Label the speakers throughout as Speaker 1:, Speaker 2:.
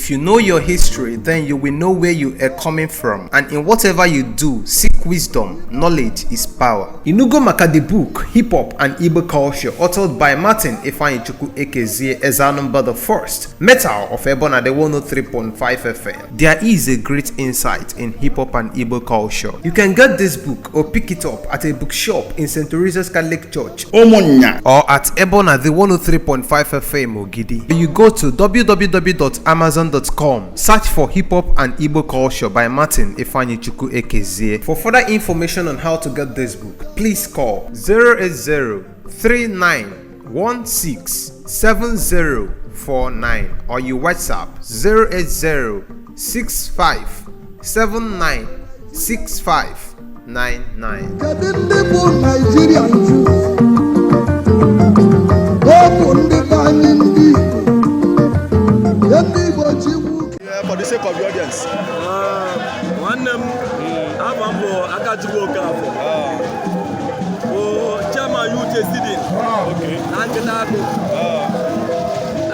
Speaker 1: If you know your history, then you will know where you are coming from. And in whatever you do, seek wisdom. Knowledge is power. Inugo maka the book, Hip Hop and Igbo Culture, authored by Martin Ifeanyichukwu Ekezie Ezanumba the First, Metal of Ebona the 103.5 FM. There is a great insight in hip hop and Igbo culture. You can get this book or pick it up at a bookshop in St. Teresa's Catholic Church
Speaker 2: Ụmụnnya.
Speaker 1: Or at Ebona the 103.5 FM Ogidi. You go to www.amazon.com, search for Hip Hop and Igbo Culture by Martin Ifeanyichukwu Ekezie. For further information on how to get this book, please call 080 3916 7049 or you WhatsApp 080 65 79 6599.
Speaker 3: Kedu ndị bụ Naijiria nju? Ọ bụ ndị be anyị, ndị Igbo, ndị Igbo Chikwu.
Speaker 2: Yeah, for the sake of the audience.
Speaker 4: Nwanne m, afọ m bụ Akachukwu Okafọ, bụ chairman youth Esidin na Nkịta Akụ.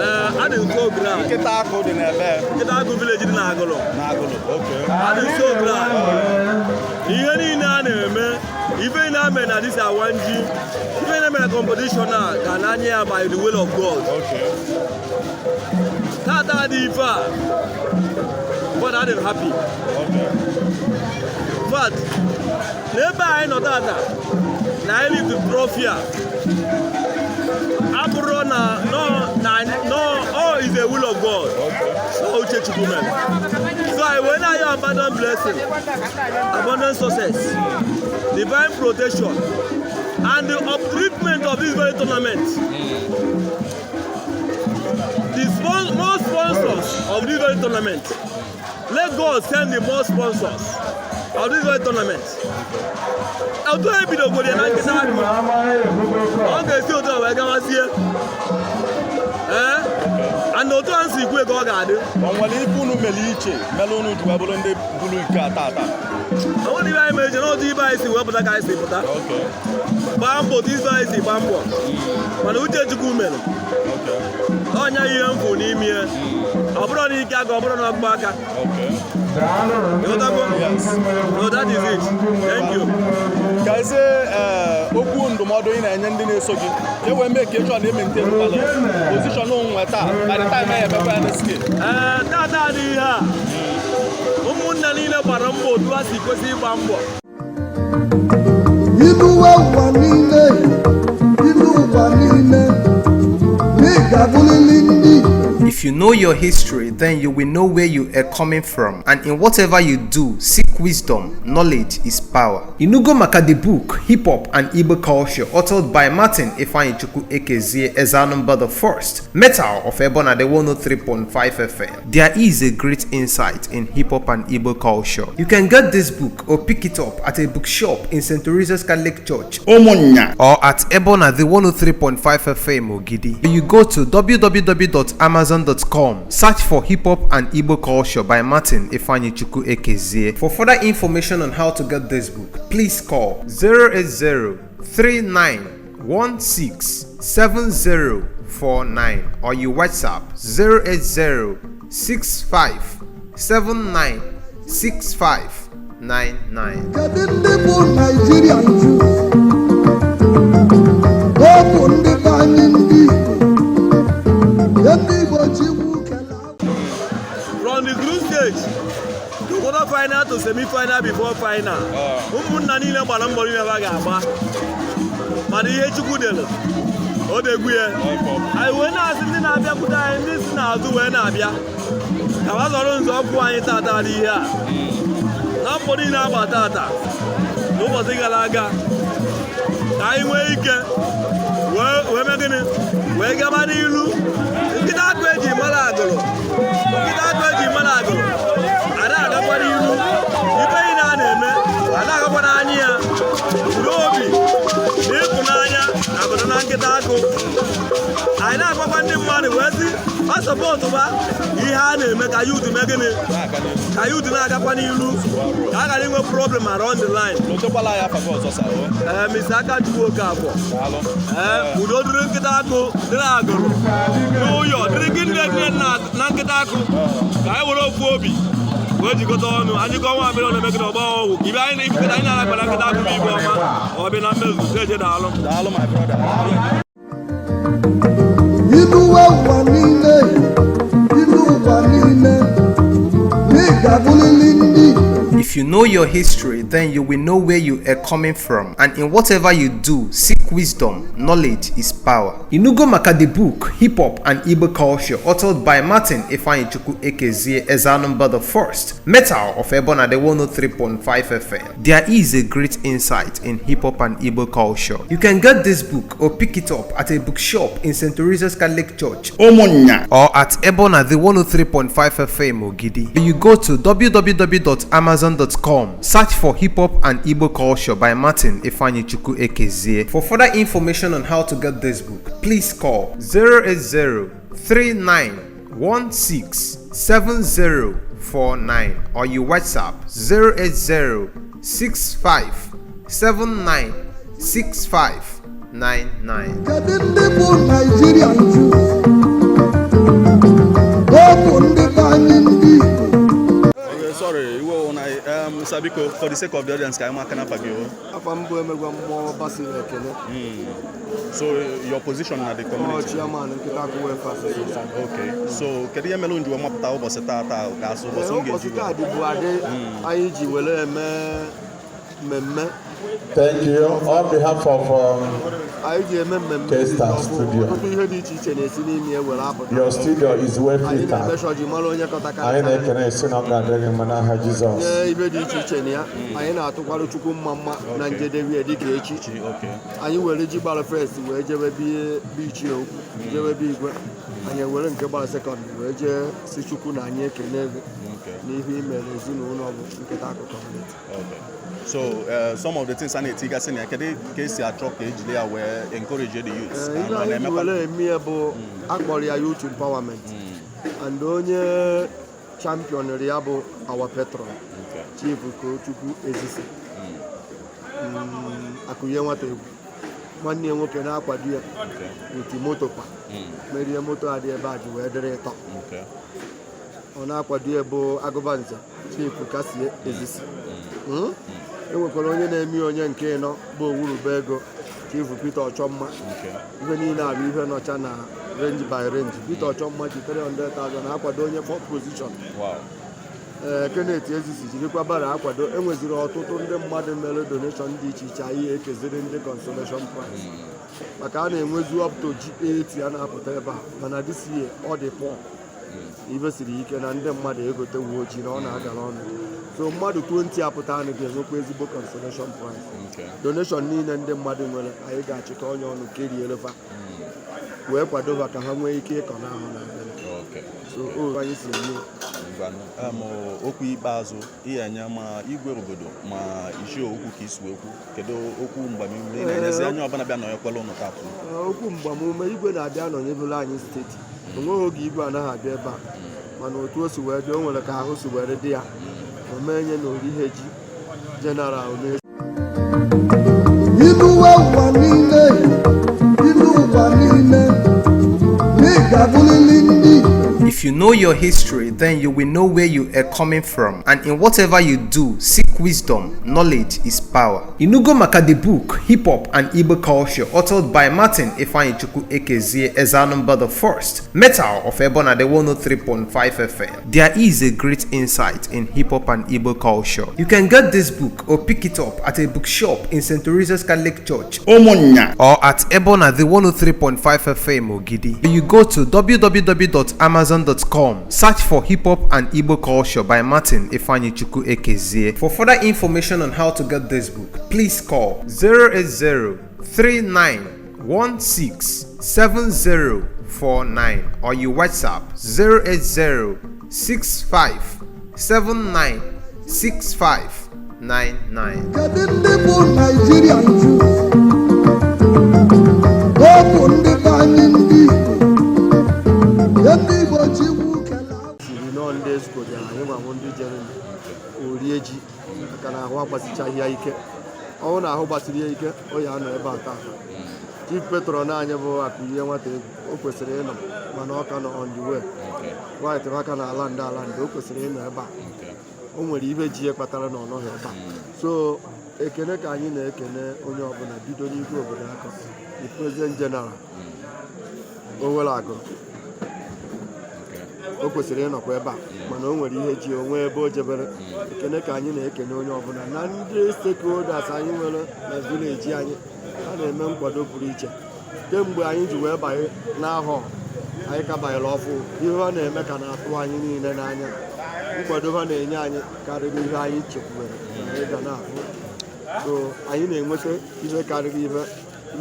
Speaker 4: Ee, adị m so glad.
Speaker 2: Nkịta Akụ dị n'ebe?
Speaker 4: Nkịta Akụ village dị na Agụlụ.
Speaker 2: N'Agụlụ. Okay.
Speaker 4: Adị m so glad. Ihe niile a na-eme, ife niile a mere na this Awanji, ife niile mere na competition a ga n'anya ya by the will of God. Tata dị ife a, but adị m happy. But n'ebe anyị nọ tata na anyị lift trophy a abụrụ na no na no, all is the will of God. So uche Chukwu mere. So anyị wee na-ayọ abundant blessing, abundant success, divine protection and the upliftment of this very tournament, the more sponsors of this very tournament. Let God send the more sponsors of this very tournament. Otu ebidogoro ya na Nkịta Akụ, ọ ga-esi otu a wee gawazie. Ee, and otu a si ikwu ka ọ ga-adị.
Speaker 2: O nwere ife unu mere iche mere unu ji wee bụrụ ndị buru ike a tata?
Speaker 4: Ọ bụrụ na ibe anyị mere iche n'otu ibe anyị si wee pụta ka anyị si pụta, gbaa mbọ otu ibe anyị si gbaa mbọ, mana uche Chukwu mere. Ọnya ihe m fụ n'ime ya, ọ bụrụ na ike aka, ọ bụrụ na ọgbọ aka. Ịghọtago? So that is it. Thank you.
Speaker 2: Ka eze ee, okwu ndụmọdụ ị na-enye ndị na-eso gị ka e wee mee ka ị chọọ na e-maintain balance position onwe taa by the time ya emekwa ya next year.
Speaker 4: Ee, tata dị ihe a, ụmụnne niile gbara mbọ otu ha si kwesị ịgba mbọ.
Speaker 3: Iluwe ụwa niile, ilu ụwa niile, na ị ga-abụrịrị ndị Igbo.
Speaker 1: If you know your history, then you will know where you are coming from. And in whatever you do, seek wisdom. Knowledge is power. Inugo maka the book, Hip Hop and Igbo Culture, authored by Martin Ifeanyichukwu Ekezie Ezanumba the First, Metal of Ebona the 103.5 FM. There is a great insight in hip hop and Igbo culture. You can get this book or pick it up at a bookshop in St. Teresa's Catholic Church
Speaker 2: Ụmụnnya.
Speaker 1: Or at Ebona the 103.5 FM Ogidi. You go to www.amazon.com, search for Hip Hop and Igbo Culture by Martin Ifeanyichukwu Ekezie. For further information on how to get this book, please call 080 3916 7049 or you WhatsApp 080 65 79 6599.
Speaker 3: Kedu ndị bụ Naijiria nju? Ọ bụ ndị be anyị, ndị Igbo, ndị Igbo Chikwu kele.
Speaker 4: From the group stage to quarter final to semi final before final, ụmụnna niile gbara mbọ niile ha ga-agba, mana ihe Chukwu dere o degwu ya. Anyị wee na-asị ndị na-abịakwute anyị, ndị si n'azụ wee na-abịa, ka ha zọrọ nzọụkwụ anyị tata dị ihe a na mbọ niile agba tata n'ụbọchị gara aga, ka anyị nwee ike wee mee gịnị, wee gaba n'ilu. Nkịta Akụ eji mara Agụlụ, Nkịta Akụ eji mara Agụlụ ada agakwa n'ilu. Ife niile a na-eme ada agakwa n'anya ya n'obi na ịfụnanya na obodo na Nkịta Akụ. Anyị na-agwakwa ndị mmadụ wee sị ọsọ. support ba ihe a na-eme ka youth mee gịnị,
Speaker 2: Na-aga n'ihu.
Speaker 4: Ka youth na-agakwa n'ilu, ka a ghara inwe problem around the line.
Speaker 2: Lotekwala ya afa gị ọzọ sa o.
Speaker 4: Ee, Mr. Akachukwu Okafọ.
Speaker 2: Daalụ.
Speaker 4: Ee, udo dịrị nkịta akụ, dịrị agụrụ n'ụyọ, dịrị gị ndị dị na nkịta akụ, ka anyị were ofu obi wee jikọta ọnụ anyị kọọ nwa abịrị ọ na-eme gị ọgba ọgwụ ka ibe anyị na ibikọta anyị na-alakpa na nkịta akụ bụ ibe ọma ọ bụ na mmezu deje. Daalụ.
Speaker 2: Daalụ, my brother. Daalụ.
Speaker 3: Iluwe ụwa niile, ilu ụwa niile, ị ga-abụrịrị ndị Igbo.
Speaker 1: If you know your history, then you will know where you are coming from. And in whatever you do, seek wisdom. Knowledge is power. Inugo Maka the book, Hip Hop and Igbo Culture, authored by Martin Ifeanyichukwu Ekezie Ezanumba the First, Metal of Ebona the 103.5 FM. There is a great insight in hip hop and Igbo culture. You can get this book or pick it up at a bookshop in St. Teresa's Catholic Church
Speaker 2: Ụmụnnya.
Speaker 1: Or at Ebona the 103.5 FM Ogidi. You go to www.amazon.com, search for Hip Hop and Igbo Culture by Martin Ifeanyichukwu Ekezie. For further information on how to get this book, please call 080 3916 7049 or you WhatsApp 080 65 79 6599.
Speaker 3: Kedu ndị bụ Naijiria nju? Ọ bụ ndị be anyị ndị Igbo.
Speaker 2: Okay, sorry, iwe wụ na sir, biko, for the sake of the audience, ka anyị maka n'afa gị o.
Speaker 5: Afa mbụ emegwa mmụọ Basiri Ekele.
Speaker 2: So your position na the
Speaker 5: Ọ
Speaker 2: community?
Speaker 5: Chairman Nkịta Akụ Welfare Association.
Speaker 2: Okay, so kedu ihe mere unu ji wee mapụta ụbọchị taa taa ka asụ ụbọchị m ga-eji
Speaker 5: Ụbọchị
Speaker 2: wee
Speaker 5: taa dịbụ adị anyị ji were eme mmemme.
Speaker 6: Thank you. On behalf of
Speaker 5: Anyị ji eme mmemme
Speaker 6: Kesta
Speaker 5: ọ bụ
Speaker 6: Studio.
Speaker 5: Ọtụtụ ihe dị iche iche na-esi n'ime ya were apụta.
Speaker 6: Your studio is well
Speaker 5: Anyị
Speaker 6: filtered.
Speaker 5: na-emeshọ ji mara onye
Speaker 6: Anyị
Speaker 5: kọtakarịcha
Speaker 6: na-ekene esi na ọ ga-adị gị mma n'aha Jizọs.
Speaker 5: nye ibe dị iche iche na ya. Anyị na-atụkwara Chukwu mma mma na njedebe ya dịka echi. Anyị were ji gbara first wee jebe bichi okwu jebe be igwe. Anyị ewere nke gbara second wee jee si Chukwu na anyị ekene gị n'ihe i mere ezinụlọ bụ Nkịta Akụ community.
Speaker 2: Okay. So some of the things a na-etigasị na ya, kedu ka esi achọ ka ejiri ya wee encourage the youths?
Speaker 5: Ee, ihe
Speaker 2: And ọ
Speaker 5: anyị ji
Speaker 2: na-emekwa-
Speaker 5: were eme ya bụ akpọrọ ya youth empowerment, and onye champion ya bụ our patron, Chief Kochukwu Ezisi. Akụnye nwata egwu nwanne ya nwoke na-akwado ya with moto kwa merie moto a dị ebe a ji wee dịrị ịtọ. Ọ na-akwado ya bụ Agụbanze Chief Kasie Ezisi. E nwekwara onye na-eme onye nke ịnọ bụ Owurube ego Chief Peter Ọchọmma. Ihe niile a bụ ihe nọcha na range by range. Peter Ọchọmma ji 300,000 akwado onye fourth position. Ee, Kenneth Ezisi jirikwa bara akwado. Enweziri ọtụtụ ndị mmadụ mere donation dị iche iche anyị ekeziri ndị consolation prize, maka a na-enwezu up to G8 a na-apụta ebe a, mana this year ọ dị poor. Ibe siri ike na ndị mmadụ egotewu ojii na ọ na-agara ọnụ, so mmadụ 20 apụta anụ ga-enwekwa ezigbo consolation prize. Donation niile ndị mmadụ nwere, anyị ga-achịkọ onye ọnụ keriere fa wee kwadoba ka ha nwee ike ịkọ n'ahụ na abịa. So o anyị si eme ya.
Speaker 2: Ngwanụ. Okwu ikpeazụ ihe enye ma igwe obodo ma ichie okwu ka isi wee kwu, kedu okwu mgbamume ị na-enyezi onye ọbụla bịa nọnyekwala ụnụ taa?
Speaker 5: Ee, okwu mgbamume, igwe na-abịa nọnyebụla anyị steeti. Onweghị oge igwe anaghị abịa ebe a, mana otu o si wee dị, o nwere ka ahụ si were dị ya o mee nye na orihe ji general na
Speaker 3: Iluwe ụwa niile, ilu ụwa niile, ị ga-abụrịrị ndị Igbo.
Speaker 1: If you know your history, then you will know where you are coming from. And in whatever you do, seek wisdom. Knowledge is power. Inugo Maka the book, Hip Hop and Igbo Culture, authored by Martin Ifeanyichukwu Ekezie Ezanumba the First, Metal of Ebona the 103.5 FM. There is a great insight in hip hop and Igbo culture. You can get this book or pick it up at a bookshop in St. Teresa's Catholic Church
Speaker 2: Ụmụnnya.
Speaker 1: Or at Ebona the 103.5 FM Ogidi. You go to www.amazon.com, search for Hip Hop and Igbo Culture by Martin Ifeanyichukwu Ekezie. For further information on how to get this book, please call 080 3916 7049 or you WhatsApp 080 65 79 6599.
Speaker 3: Kedu ndị bụ Naijiria nju? Ọ bụ ndị be anyị ndị Igbo. Ndị Igbo.
Speaker 5: na ahụ gbasiri ya ike, o ya anọ ebe a taa. Chief patron anyị bụ Akụnye Nwata Egwu, o kwesịrị ịnọ, mana ọ ka nọ on the way. White aka na ala ndị ala ndị o kwesịrị ịnọ ebe a. O nwere ihe ji ya kpatara na ọ nọghị ebe a. So ekene ka anyị na-ekene onye ọbụla, bido n'igwe obodo aka, the president general Owere Agụrụ. O kwesịrị ịnọkwa ebe a, mana o nwere ihe ji onwe ebe o jebere. Ekene ka anyị na-ekene onye ọbụla na ndị stakeholders anyị nwere na village anyị. Ha na-eme nkwado pụrụ iche kemgbe anyị ji wee banye n'ahọ anyị ka banyere ọfụ. Ihe ha na-eme ka na-atụ anyị niile n'anya. Nkwado ha na-enye anyị karịrị ihe anyị chekwubere na anyị ga na-afụ. So anyị na-enweta ihe karịrị ihe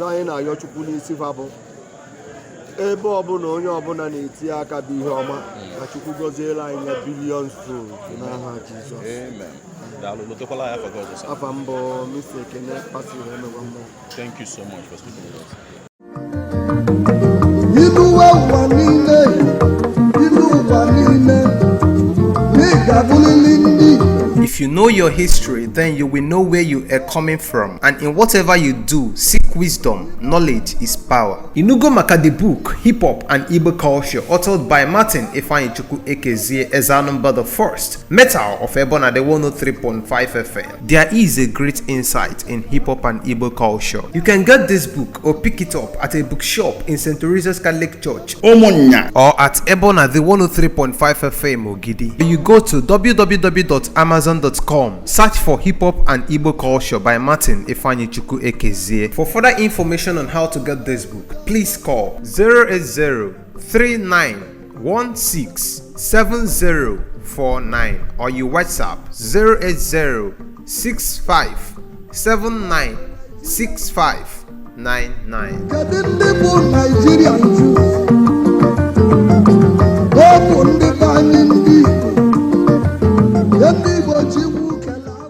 Speaker 5: anyị na-ayọ Chukwu n'isi fa bụ ebe ọbụla onye ọbụla na-etinye aka bụ ihe ọma, ka Chukwu gọziere anyị ya billions fold n'aha Jizọs.
Speaker 2: Amen. Daalụ. Lotekwala ya afọ gị ọzọ, sir.
Speaker 5: Afa mbụ, Mr. Ekene Pasiri Emegwa Mmụọ.
Speaker 2: Thank you so much for speaking with us.
Speaker 3: Iluwe ụwa niile, ilu ụwa niile, na ị ga-abụrịrị ndị
Speaker 1: If you know your history, then you will know where you are coming from. And in whatever you do, seek wisdom. Knowledge is power. Inugo Maka the book, Hip Hop and Igbo Culture, authored by Martin Ifeanyichukwu Ekezie Ezanumba the First, Metal of Ebona the 103.5 FM. There is a great insight in hip hop and Igbo culture. You can get this book or pick it up at a bookshop in St. Teresa's Catholic Church
Speaker 2: Ụmụnnya.
Speaker 1: Or at Ebona the 103.5 FM Ogidi. You go to www.amazon.com, search for Hip Hop and Igbo Culture by Martin Ifeanyichukwu Ekezie. For further information on how to get this book, please call 080 3916 7049 or you WhatsApp 080 65 79 65 99.
Speaker 3: Kedu ndị bụ Naijiria nju?